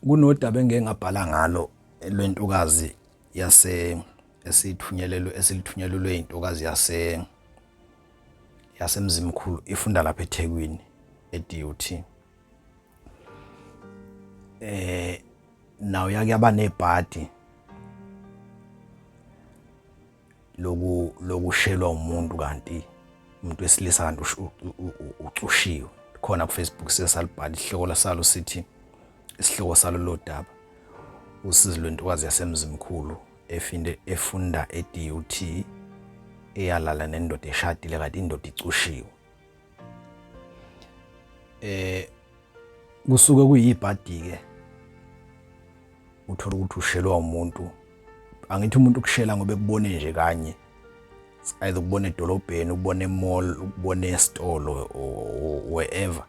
Kunodaba engike ngabhala ngalo lwentokazi yase esithunyelelwe esilithunyelelwe intokazi yase yaseMzimkhulu ifunda lapha eThekwini eDUT. Eh nayo yake yaba nebhadi loku lokushelwa umuntu kanti umuntu wesilisa kanti ucushiwe khona ku Facebook sesalibhala isihloko salo sithi isihloko salo lodaba usizi lwentokazi yasemzimkhulu efinde efunda eDUT eyalala nendoda eshadile kanti indoda icushiwe. Eh kusuke kuyibhadi ke uthola ukuthi ushelwa umuntu. Angithi umuntu ukushela ngoba ekubone nje kanye, either ukubona edolobheni, ukubona emall, ukubona esitolo or wherever,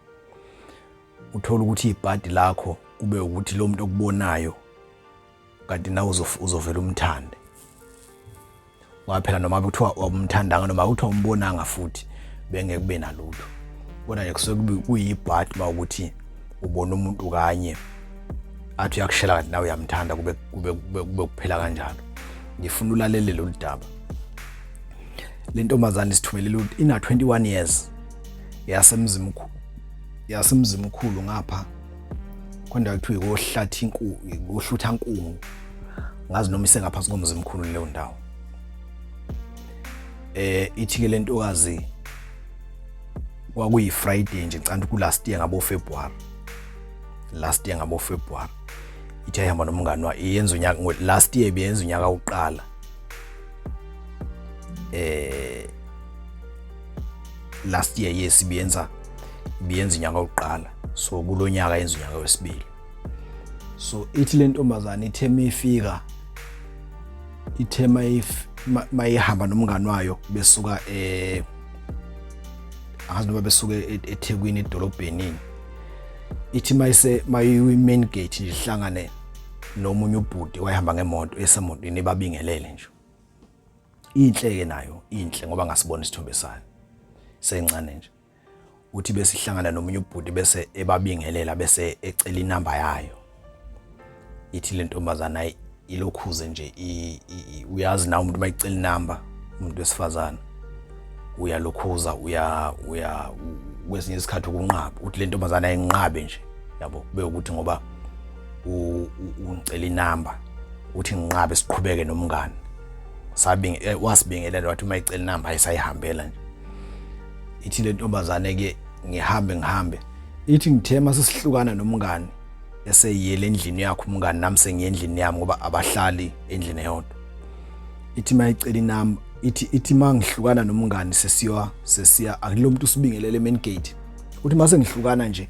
uthola ukuthi ibhadi lakho kube ukuthi lo muntu okubonayo kanti nawe uzovela umthande. Ngoba phela noma kuthiwa awumthandanga noma kuthiwa umbonanga futhi bengeke kube nalutho, kodwa nje kusuke kuyibhadi uma ukuthi ubona umuntu kanye athi uyakushela kanti nawe uyamthanda, kube kube kube kuphela kanjalo. Ngifuna ulalele lolu daba. Le ntombazane isithumelele ukuthi ina 21 years, yasemzimkhulu yasemzimkhulu ngapha khona kuthiwa ikohlathi inku ikohlutha nkungu, ngazi noma isengaphansi komzimkhulu leyo ndawo. Ithi ke lentokazi kwakuyi Friday nje ngicanda ku last year ngabo February, last year ngabo February, ithi ayihamba nomngani wayo, iyenza unyaka last year beyenza unyaka wokuqala last year, yes, ibiyenza unyaka wokuqala, so kulonyaka yenza unyaka wesibili. So ithi le ntombazane ithe mifika, ithe mayihamba nomngani wayo besuka angazi noma besuke eThekwini edolobheni, ithi mayise mayiwi main gate nje ihlangane nomunye ubhuti wayehamba ngemoto, esemotweni ebabingelele nje. Inhle ke nayo, inhle ngoba ngasibona isithombe sayo sencane nje. Uthi besihlangana nomunye ubhuti bese ebabingelela bese ecela inamba yayo. Ithi le ntombazana ilokhuze nje, uyazi na umuntu mayicela inamba umuntu wesifazana uyalokhuza, uya uya kwesinye isikhathi ukunqaba. Uthi le ntombazana ayinqabe nje, yabo, kube ukuthi ngoba ungicela inamba, uthi nginqabe siqhubeke nomngani. Sabinge wasibingelela, wathi uma icela inamba ayisayihambela nje. Ithi le ntombazane ke ngihambe ngihambe, ithi ngithema sesihlukana nomngani eseyiyele endlini yakhe umngani, nami sengiye endlini yami ngoba abahlali endlini eyodwa. Ithi mayicela inamba, ithi mangihlukana nomngani sesiya sesiya akulo muntu usibingelele main gate. Uthi mase ngihlukana nje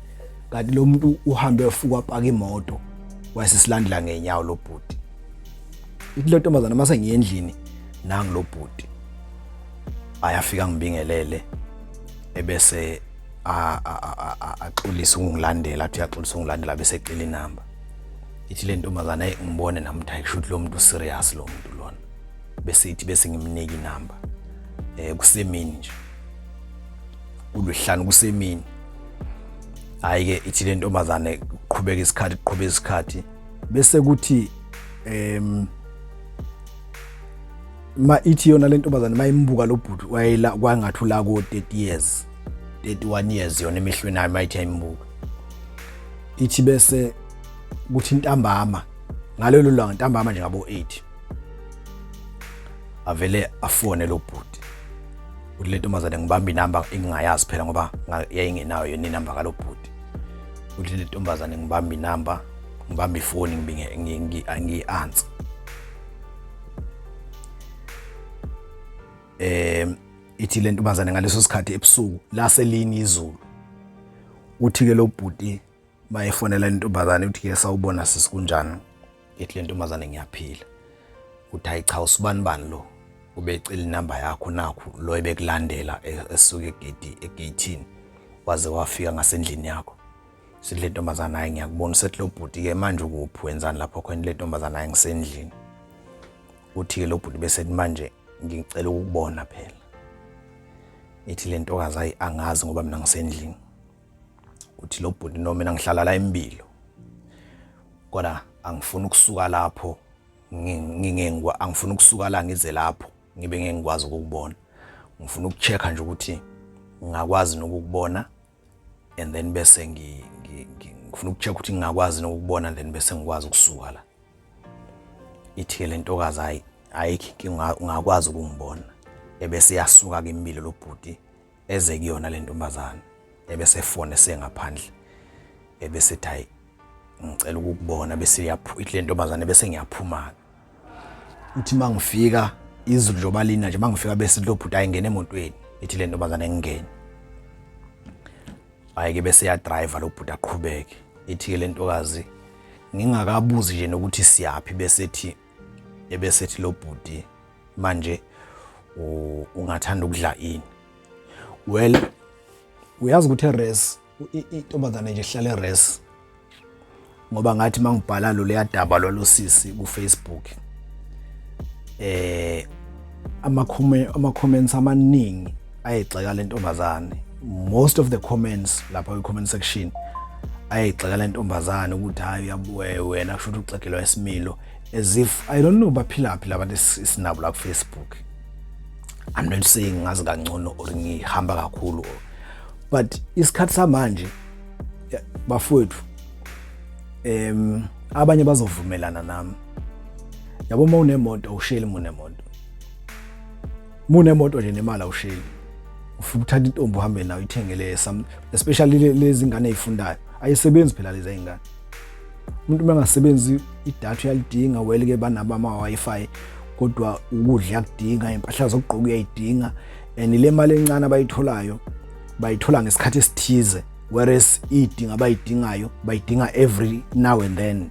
kanti lo muntu uhambe efuka paka imoto wayesesilandela ngenyawo lo bhuti. Ithi le ntombazana mase ngiye endlini nangu lo bhuti ayafika ngibingelele ebese axolisa ukungilandela, athi uyaxolisa ukungilandela bese ecela inamba. Ithi le ntombazana hey, ngibone nami ukuthi ayikusho ukuthi lo muntu serious lo muntu lona, bese ithi bese ngimnika inamba. Kusemini nje, kulwesihlanu kusemini. Hayi ke, ithi le ntombazane kuqhubeka isikhathi, kuqhubeka isikhathi, bese kuthi ma ithi yona le ntombazane mayimbuka lo bhuti wayela kwangathi ula ko 30 years, 31 years yona emehlweni ayo mayithi ayimbuka. Ithi bese kuthi ntambama ngalelo langa, ntambama nje ngabo 8, avele afone lo bhuti. Uthi le ntombazane ngibamba inamba engingayazi phela ngoba yayingenayo yona inamba kalo bhuti. Uthi le ntombazane ngibamba inamba, ngibamba ifoni, ngiyi-answer. Ithi le ntombazane ngaleso sikhathi ebusuku laselini izulu. Uthi ke lo bhuti mayefonela intombazane uthi ke sawubona sisi, kunjani? Ithi le ntombazane ngiyaphila. Uthi hayi cha, usibani bani lo ubecela inamba yakho, nakhu lo ebekulandela esuka egate egate waze wafika ngasendlini yakho. Sithi le ntombazana hayi ngiyakubona. Usethi lo bhuti ke manje ukuphi, wenzani lapho khona? Le ntombazana hayi ngisendlini. Uthi ke lo bhuti bese manje ngicela ukukubona phela. Ithi le ntokazi hayi angazi ngoba mina ngisendlini. Uthi lo bhuti no mina ngihlala la eMbilo. Kodwa angifuni ukusuka lapho ngingengwa angifuni ukusuka la ngize lapho ngibe ngeke ngikwazi ukukubona. Ngifuna ukucheck nje ukuthi ngingakwazi nokukubona and then bese ngifuna ukucheck ukuthi ngingakwazi nokukubona and then bese ngikwazi ukusuka la. Ithi-ke le ntokazi hayi ayikho inkinga ungakwazi ukungibona. Ebese yasuka ke imibili lo bhuti eze kuyona le ntombazane ebese efone esengaphandle ebese ethi hayi ngicela ukukubona bese ithi le ntombazane bese ngiyaphuma-ke. Uthi uma ngifika izulu njengoba lina nje uma ngifika bese lo bhuti ayingena emotweni ithi le ntombazane ngingene. Hhayi-ke bese eyadrayiva lo bhuti aqhubeke. Ithi-ke le ntokazi ngingakabuzi nje nokuthi siyaphi bese ethi ebese ethi lo bhuti manje ungathanda ukudla ini. Well uyazi ukuthi eres intombazane nje ihlala eres ngoba ngathi mangibhala lo leyadaba lwalosisi ku Facebook eh ama ama comments amaningi ayegxeka le ntombazane most of the comments lapha kwi comment section ayegxeka le ntombazane ukuthi hayi uyabuye wena kusho ukuthi uxegelwa isimilo as if I don't know baphilaphi labantu esinabo la ku Facebook. I'm not saying ngazi kangcono or ngihamba kakhulu but isikhathi samanje bafowethu abanye bazovumelana nami yabo uma unemoto awusheli uma unemoto uma unemoto nje nemali awusheli ufuna ukuthatha intombi uhambe nayo ithengele some especially lezi ngane ezifundayo ayisebenzi phela lezi ngane umuntu uma engasebenzi idatha uyalidinga well ke banabo ama-Wi-Fi kodwa ukudla uyakudinga impahla zokugqoka uyayidinga and le mali encane abayitholayo bayithola ngesikhathi esithize whereas idinga abayidingayo bayidinga every now and then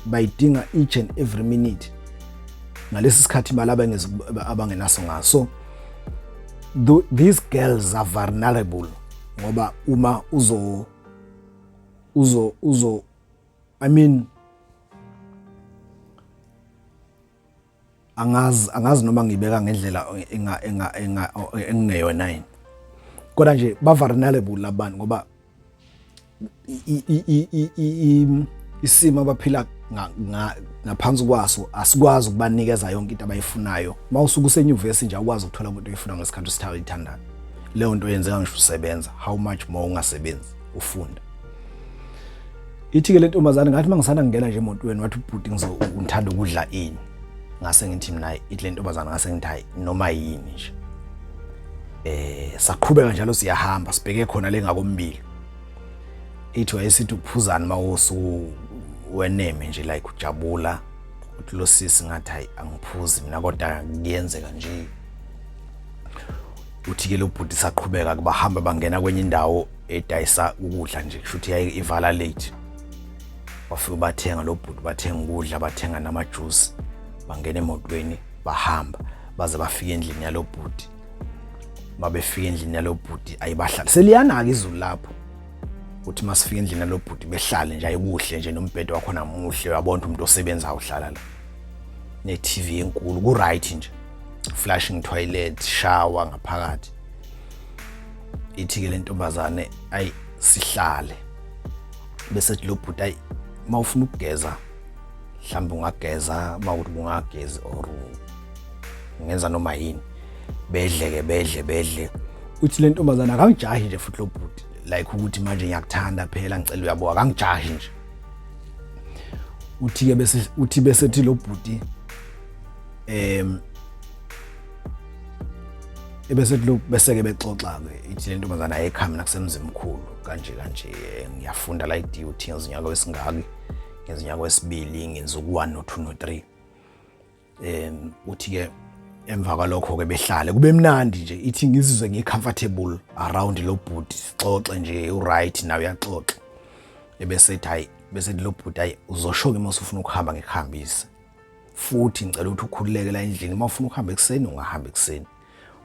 bayidinga each and every minute ngalesi sikhathi imali abangenaso ngaso. So these girls are vulnerable ngoba uma uzo uzo uzo I mean angazi angazi noma ngibeka ngendlela enga enga enga engingeyona yini kodwa nje ba vulnerable labantu ngoba isimo abaphila ngaphansi kwaso asikwazi ukubanikeza yonke into abayifunayo. Uma usuke usenyuvesi nje awukwazi ukuthola umuntu oyifuna ngesikhathi usithayo uyithandayo. Leyo nto yenzeka ngisho usebenza, how much more ungasebenzi ufunda. Ithi-ke le ntombazane ngathi uma ngisanda ngingena nje emotweni wathi ubhuti ngithanda ukudla ini. Ngase ngithi mina ithi le ntombazane ngase ngithi hayi noma yini nje. Saqhubeka njalo siyahamba sibheke khona le ngakombili. Ithi wayesithi uphuzani uma usu weneme nje like ujabula uthi lo sisi ngathi hayi angiphuzi mina kodwa kuyenzeka nje. Uthi ke lo bhuti saqhubeka kubahamba bangena kwenye indawo edayisa ukudla nje kusho ukuthi yayi ivala late. Bafike bathenga lo bhuti bathenga ukudla bathenga namajuice bangena emotweni bahamba baze bafike endlini yalo bhuti. Babefika endlini yalo bhuti ayibahlala seliyanaka izulu lapho. Uthi masifika endlini yalo bhuti behlale nje ayikuhle nje nombhedo wakhona muhle uyabona umuntu osebenzayo uhlala la. Ne-TV enkulu ku right nje. Flushing toilet, shower ngaphakathi. Ithi ke le ntombazane ayi sihlale. Bese ethi lo bhuti ayi uma ufuna ukugeza mhlawumbe ungageza uma ukuthi ungagezi or ungenza noma yini. Bedle ke bedle bedle. Uthi le ntombazane akangijahi nje futhi lo bhuti like ukuthi manje ngiyakuthanda phela ngicela uyabuka akangijahi nje. Uthi ke bese uthi bese ethi lo bhuti ebese lo bese ke bexoxa ke ithi le ntombazane ayikhami nakusemzimkhulu kanje kanje ngiyafunda la i-DUT ngezinyaka wesingaki ngezinyaka wesibili ngenza u-1 no-2 no-3. Uthi ke emva kwalokho ke behlale kube mnandi nje ithi ngizizwe ngi-comfortable around lo bhuti sixoxe nje u-right nawe uyaxoxa. Ebese ethi hayi bese lo bhuti hayi uzosho ke uma usufuna ukuhamba ngikuhambise. Futhi ngicela ukuthi ukhululeke la endlini uma ufuna ukuhamba ekuseni ungahamba ekuseni.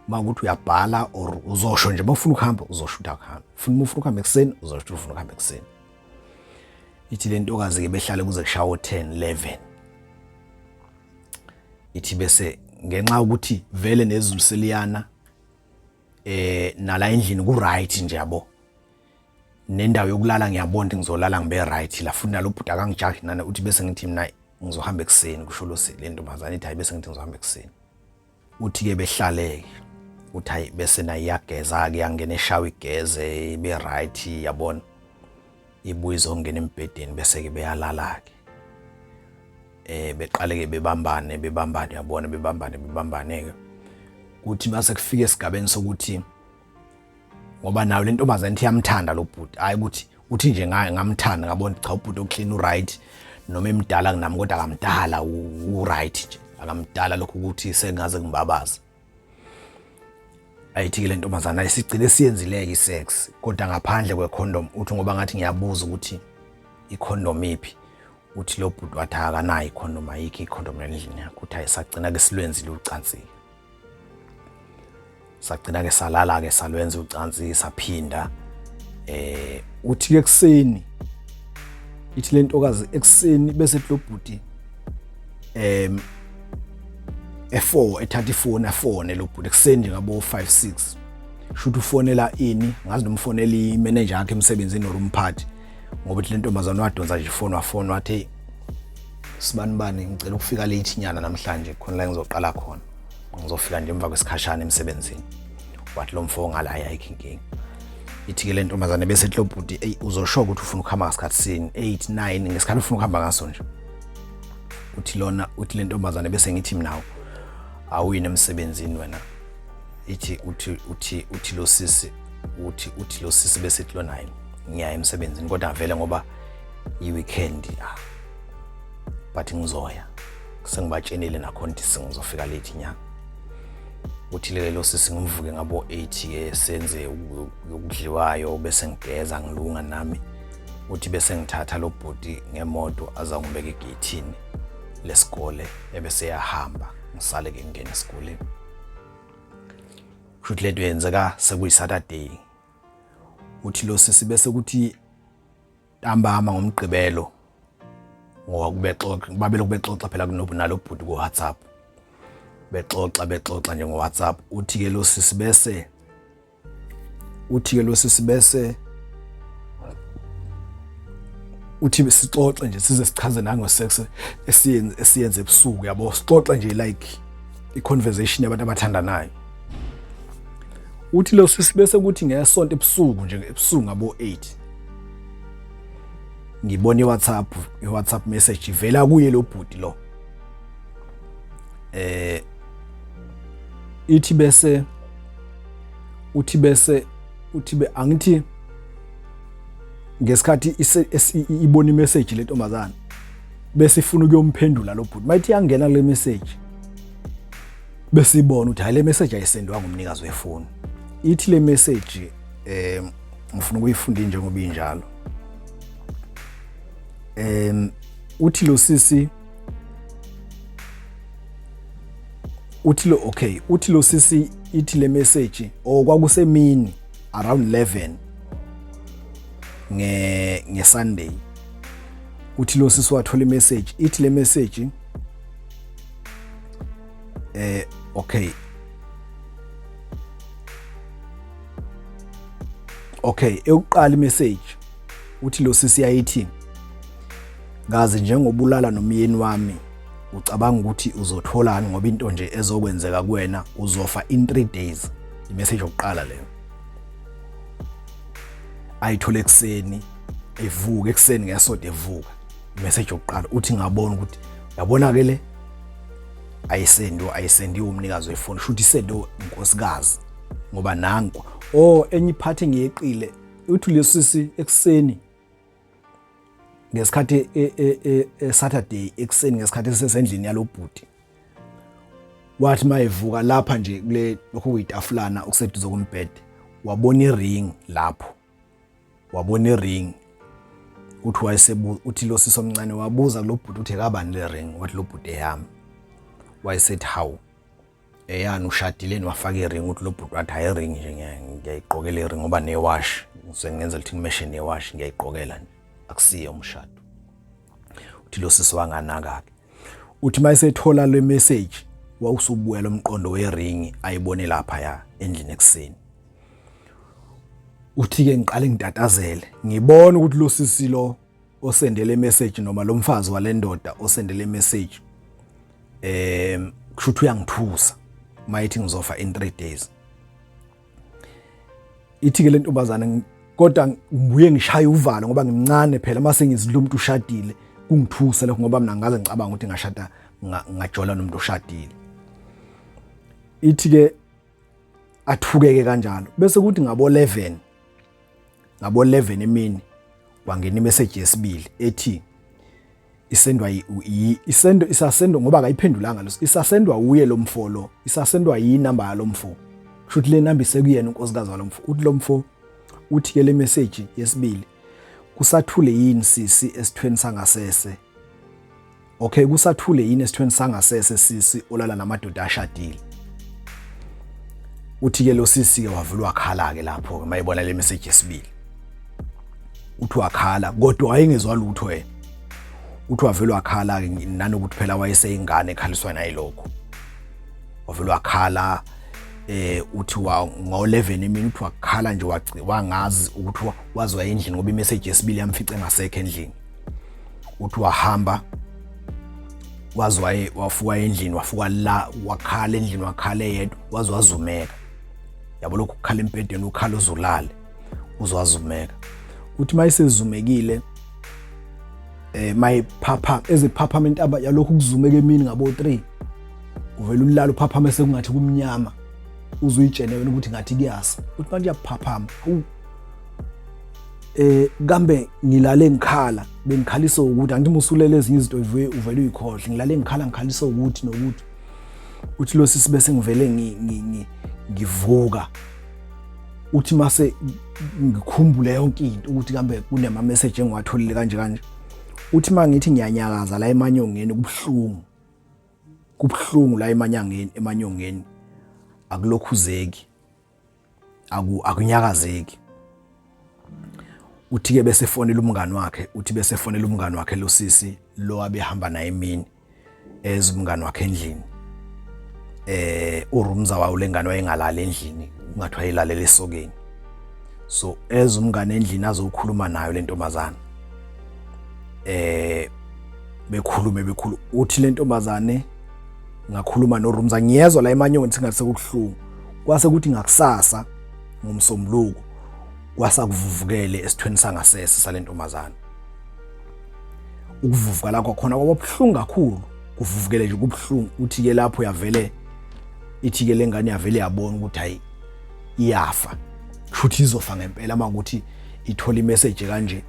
Uma ukuthi uyabhala or uzosho nje uma ufuna ukuhamba uzosho ukuthi akuhambe. Futhi uma ufuna ukuhamba ekuseni uzosho ukuthi ufuna ukuhamba ekuseni. Ithi le ntokazi ke behlale kuze kushaye o-10 11. Ithi bese ngenxa yokuthi vele nezulu seliyana nala endlini ku right nje yabo. Nendawo yokulala ngiyabona ukuthi ngizolala ngibe right la, futhi nalo bhuti akangijahi nana. Uthi bese ngithi mina ngizohamba ekuseni, kusho lo le ntombazane, ithi hayi, bese ngithi ngizohamba ekuseni. Uthi-ke behlaleke, uthi hayi, bese naye iyageza-ke, yangena eshawa, igeze, ibe right, yabona, ibuye izongena embhedeni, bese-ke beyalala-ke. Beqale-ke bebambane, bebambane, yabona, bebambane, bebambane-ke. Kuthi mase kufika esigabeni sokuthi, ngoba nayo le ntombazane ithi iyamthanda lo bhuti, hhayi ukuthi uthi nje ngamthanda, ngabona cha, ubhuti oclean, u-right, noma emdala kunami kodwa akamdala, u-right nje, akamdala lokhu ukuthi sengaze ngibabaze. Ayithi-ke le ntombazane ayisigcine siyenzileke i-sex kodwa ngaphandle kwe-condom. Uthi ngoba ngathi ngiyabuza ukuthi i-condom iphi, uthi lo bhuti wathi akanayo i-condom, ayikho i-condom endlini yakhe. Uthi ayisagcina-ke silwenzile ucansi-ke, sagcina-ke salala-ke, salwenza ucansi, saphinda. Uthi-ke ekuseni, ithi le ntokazi ekuseni bese lo bhuti e4 ethatha ifoni, afone lo bhuti ekuseni nje ngabo 5 6. Shuthi ufonela ini, ngazi noma ufonela i-manager yakhe emsebenzini or umphathi, ngoba ithi le ntombazane wadonsa nje ifoni, wafona, wathi, "Hey sibani bani, ngicela ukufika late nyana namhlanje, khona la ngizoqala khona, ngizofika nje emva kwesikhashana emsebenzini." Wathi lo mfo ngala, ayikho inkinga. Ithi-ke le ntombazane bese ethi lo bhuti, eyi, uzosho ukuthi ufuna ukuhamba ngasikhathi sini, 8 9, ngesikhathi ufuna ukuhamba ngaso nje. Uthi lona, uthi le ntombazane bese ngithi mina awuyini emsebenzini wena? Ithi uthi uthi uthi lo sisi, uthi lo sisi bese ethi lona, hayi, ngiya emsebenzini kodwa vele ngoba i-weekend, ah, but ngizoya, sengibatshenile nakhona ukuthi sengizofika late nyanga. Uthi lelo sisi ngimvuke ngabo 8 ke, senze ukudliwayo, bese ngigeza, ngilunga nami. Uthi bese ngithatha lo bhuti ngemoto, aza ngibeka egeyithini lesikole, ebese yahamba, ngisale ke ngingena esikoleni. Kusho ukuthi lento yenzeka sekuyi-Saturday. Uthi lo sisi bese kuthi ntambama ngoMgqibelo, ngoba kubexoxa, babelokhu bexoxa phela nalo bhuti ku-WhatsApp, bexoxa, bexoxa nje ngo-WhatsApp. Uthi-ke lo sisi bese, uthi-ke lo sisi bese uthi sixoxe nje, size sichaze nango-sex esiyenze ebusuku, yabo, sixoxe nje like i-conversation yabantu abathandanayo. Uthi lo sisi bese kuthi ngesonto ebusuku nje, ebusuku ngabo 8, ngibona i-WhatsApp message ivela kuye lo bhuti lo. Ithi bese uthi, bese uthi be angithi ngesikhathi ibona imessage le ntombazana, bese ifuna ukuyomphendula lo bhuti, mayithi yangena kule message, bese ibona ukuthi hayi, le message ayisendwa ngumnikazi wefoni. Ithi le message, ngifuna ukuyifunda njengoba injalo. Uthi lo sisi, uthi lo, okay, uthi lo sisi, ithi le message or kwakusemini around 11 nge Sunday. Uthi lo sisi wathola imessage, ithi le message, okay, ekuqala imessage, uthi lo sisi yayithi, "Kazi njengobulala nomyeni wami, ucabanga ukuthi uzotholani? Ngoba into nje ezokwenzeka kuwena, uzofa in 3 days." Imessage yokuqala leyo ayithole ekuseni, evuka ekuseni ngesonto, evuka, imessage yokuqala. Uthi ngabona ukuthi, yabona ke, le ayisendiwe umnikazi wefoni, shuthi isende unkosikazi, ngoba nanko. Oh, enye iphathi ngiyeqile. Uthi lesisi ekuseni ngesikhathi e Saturday ekuseni, ngesikhathi esesendlini yalobhuti, wathi mayevuka lapha nje kule lokho kuyitafulana okuseduze kombhede, wabona iring lapho, wabona iring. Uthi wayesebu, uthi lo sisi omncane wabuza kulo bhuti, uthi ekabani le ring? Wathi lo bhuti, eyami. Wayesethi, "Hawu, eyani? Ushadile, wafaka iring?" Uthi lo bhuti wathi, "Hayi, iring nje ngiyayigqokela iring ngoba newashi ngizengenzela ukuthi ngimeshe newashi, ngiyayigqokela nje, akusiye umshado." Uthi lo sisi wanganaka-ke. Uthi mayesethola le message, wawusubuya lo mqondo wering ayibone lapha ya endlini ekuseni. Uthi-ke ngiqale ngitatazele, ngibona ukuthi lo sisi lo osendele message noma lo mfazi wale ndoda osendele message kusho ukuthi uyangithusa mayithi ngizofa in 3 days. Ithi ke le ntombazane, kodwa ngibuye ngishaye uvalo ngoba ngimncane phela, mase ngizidla umuntu ushadile kungithusa lokho, ngoba mina ngaze ngicabanga ukuthi ngashada ngajola nomuntu oshadile. Ithi ke athukeke kanjalo, bese kuthi ngabo 11, ngabo 11 emini kwangena imessage yesibili ethi isendwa isendo isasendwa, ngoba akayiphendulanga leso, isasendwa uye lo mfo lo, isasendwa yinamba yalomfo, kusho ukuthi le namba isekuyena unkosikazi walomfo. Uthi lo mfo, uthi ke le message yesibili, kusathule yini sisi esithweni sangasese? Okay, kusathule yini esithweni sangasese sisi olala namadoda ashadile? Uthi ke lo sisi ke wavula wakhala ke lapho ke mayibona le message yesibili. Uthi wakhala kodwa wayengezwa lutho yena. Uthi wavela wakhala ke nanokuthi phela wayeseyingane ekhaliswa nayilokho. Wavela wakhala uthi wa ngo-11 emini, uthi wakhala nje wangazi ukuthi wazwa endlini ngoba imessage yesibili yamfice engasekho endlini. Uthi wahamba waze wafuka endlini, wafuka la wakhala endlini, wakhala eyedwa, waze wazumeka. Yabo lokhu kukhala embhedeni, ukhala uzulale uzwazumeka. Uthi mayisezumekile mayiphapha eziphaphama intaba yalokhu kuzumeka emini ngabo 3, uvela ulala uphaphama sekungathi kumnyama, uzuyitshene wena ukuthi ngathi kuyasa. Uthi manje uyaphaphama, hawu kambe ngilale ngikhala, bengikhalisa ukuthi angithi musulele ezinye izinto uvele uyikhohle, ngilale ngikhala ngikhalisa ukuthi nokuthi. Uthi lo sisi bese ngivele ngivuka, uthi mase ngikhumbule yonke into ukuthi kambe kunema message engiwatholile kanje kanje. Uthi mangithi ngiyanyakaza la emanyongeni kubuhlungu, kubuhlungu la emanyangeni, emanyongeni akulokhuzeki, akunyakazeki. Uthi ke bese fonela umngani wakhe, uthi bese fonela umngani wakhe lo sisi lo abehamba naye emini, eza umngani wakhe endlini, urumza wawo lengane wayengalali endlini, kungathi wayelalele esokeni. So eza umngane endlini azokhuluma nayo lentombazana, bekhulume bekhulu. Uthi lentombazane ngakhuluma noRumza, ngiyezwa la emanyongeni singathi sekubuhlungu. Kwase kuthi ngakusasa ngomsombuluko kwasakuvuvukele esithweni sangasese salentombazana. Ukuvuvukala kwakhona kwaba buhlungu kakhulu, kuvuvukele nje kubuhlungu. Uthi ke lapho yavele ithi ke lengane yavele yabona ukuthi hayi iyafa, kusho izofa ngempela makuthi ithola imessage kanje.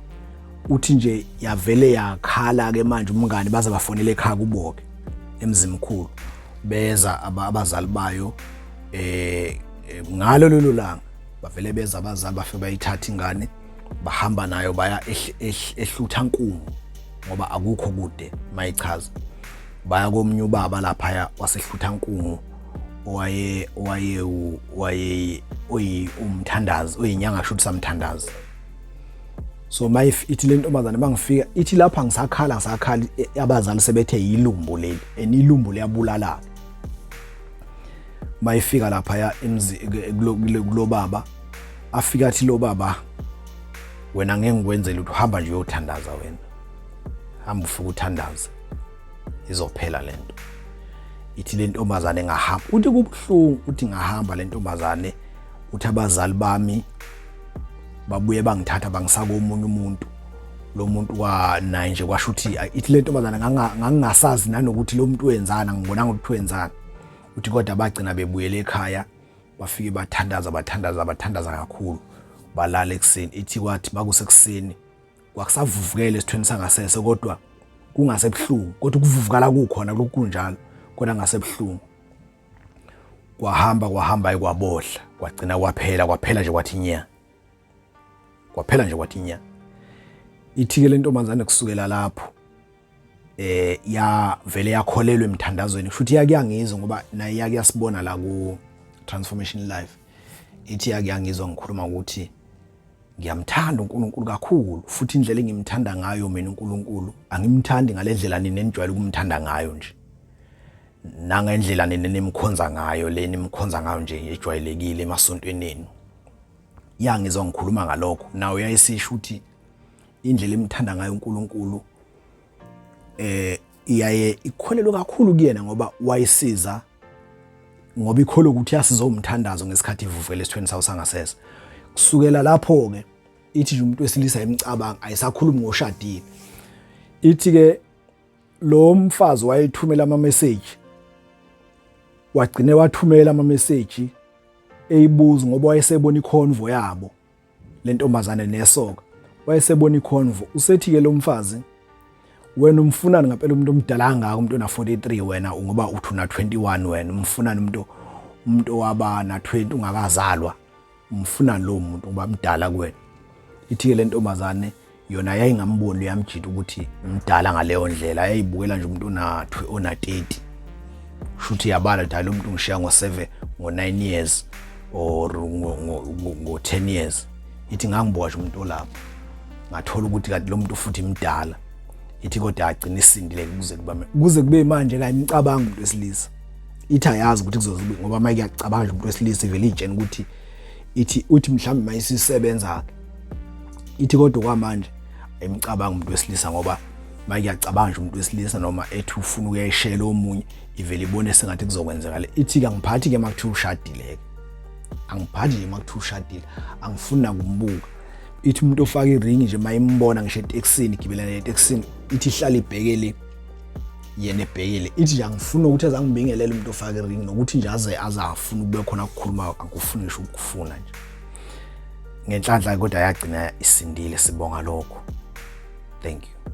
Uthi nje yavele yakhala ke manje umngani, baze bafonele ekhaya kuboke emzimkhulu, beza abazali bayo ngalo lelo langa. Bavele beza abazali, bafike bayithatha ingane bahamba nayo baya ehluthankungu, ngoba akukho kude mayichaza. Baya komunye ubaba laphaya wasehluthankungu owaye owaye waye oyi umthandazi oyinyanga, shuthi samthandazi. So mayif ithi le ntombazane mangifika ithi lapha ngisakhala ngisakhala, abazali sebethe yilumbo leli and ilumbo liyabulala. Mayifika lapha ya emzi kulo baba, afika athi lo baba, wena ngeke ngikwenzele ukuthi uhamba nje uyothandaza, wena hamba ufike uthandaze izophela lento. Ithi le ntombazane ngahamba, uthi kubuhlungu, uthi ngahamba le ntombazane, uthi abazali bami babuye bangithatha bangisaka omunye umuntu, lo muntu wa naye nje kwasho ukuthi ithi le ntombazane ngangingasazi nanokuthi lo muntu wenzana, ngibonanga ukuthi wenzana. Uthi kodwa bagcina bebuyele ekhaya, bafike bathandaza bathandaza bathandaza kakhulu, balala ekuseni. Ithi kwathi makusekuseni kwakusavuvukele esithweni sangasese, kodwa kungasebuhlungu, kodwa ukuvuvukala kukhona lokhu kunjalo, kodwa ngasebuhlungu. Kwahamba kwahamba kwabohla, kwagcina kwaphela, kwaphela nje kwathi nya, kwaphela nje kwathi nya. Ithi-ke le ntombazane kusukela lapho ya vele yakholelwa emthandazweni, futhi yake yangizwa ngoba naye yake yasibona la ku Transformation Life. Ithi yake yangizwa ngikhuluma ukuthi ngiyamthanda uNkulunkulu kakhulu, futhi indlela engimthanda ngayo mina uNkulunkulu angimthandi ngalendlela nina enijwayele ukumthanda ngayo nje, nangendlela nina nimkhonza ngayo le nimkhonza ngayo nje ejwayelekile emasontweni enu. Yangizwa ngikhuluma ngalokho nawe yayisisho ukuthi indlela emthanda ngayo uNkulunkulu eh iyaye ikholelwe kakhulu kuyena ngoba wayisiza ngoba ikholwa ukuthi yasiza umthandazo ngesikhathi ivuvukela esithweni sawo sangasese. Kusukela lapho ke ithi nje umuntu wesilisa emcabanga ayisakhulumi ngoshadile. Ithi ke lo mfazi wayethumela ama message, wagcine wathumela ama message eyibuza ngoba wayesebona ikhonvo yabo lentombazane nesoka, wayesebona ikhonvo. Usethi ke lo mfazi, wena umfunani ngempela umuntu omdala kangaka, umuntu ona 43 wena, ngoba uthi una 21 wena umfunani umuntu owaba na 20 ungakazalwa, umfunani lowo muntu ngoba mdala kuwena? Ithi ke lentombazane yona yayingamboni uyamjita ukuthi mdala ngaleyo ndlela, yayibukela nje umuntu ona 30, shuthi yabala ukuthi lo muntu ngishiya ngo-7, ngo-9 years or ngo-10 years. Ithi ngangibuka nje umuntu olapho, ngathola ukuthi kanti lo muntu futhi mdala. Ithi kodwa agcina isindile kuze kube manje kayimcabanga umuntu wesilisa. Ithi ayazi ukuthi kuzoze ngoba uma kuyacabanga nje umuntu wesilisa ivele iy'tshena ukuthi ithi uthi mhlawumbe mayisisebenza ke. Ithi kodwa kwamanje ayimcabanga umuntu wesilisa ngoba uma kuyacabanga nje umuntu wesilisa noma ethi ufuna ukuyayishela omunye, ivele ibone sengathi kuzokwenzeka le. Ithi-ke angiphathi-ke uma kuthiwa ushadile-ke, angiphathi nje uma kuthiwa ushadile, angifuni nakumbuka. Ithi umuntu ofaka iringi nje uma imbona ngisho etekisini, igibelana etekisini, ithi ihlala ibhekele yena, ebhekele. Ithi nje angifuni ukuthi azangibingelele umuntu ofaka iringi, nokuthi nje aze azafuna ukube khona ukukhuluma, angikufuni ngisho ukufuna nje. Ngenhlanhla kodwa yagcina isindile, sibonga lokho. Thank you.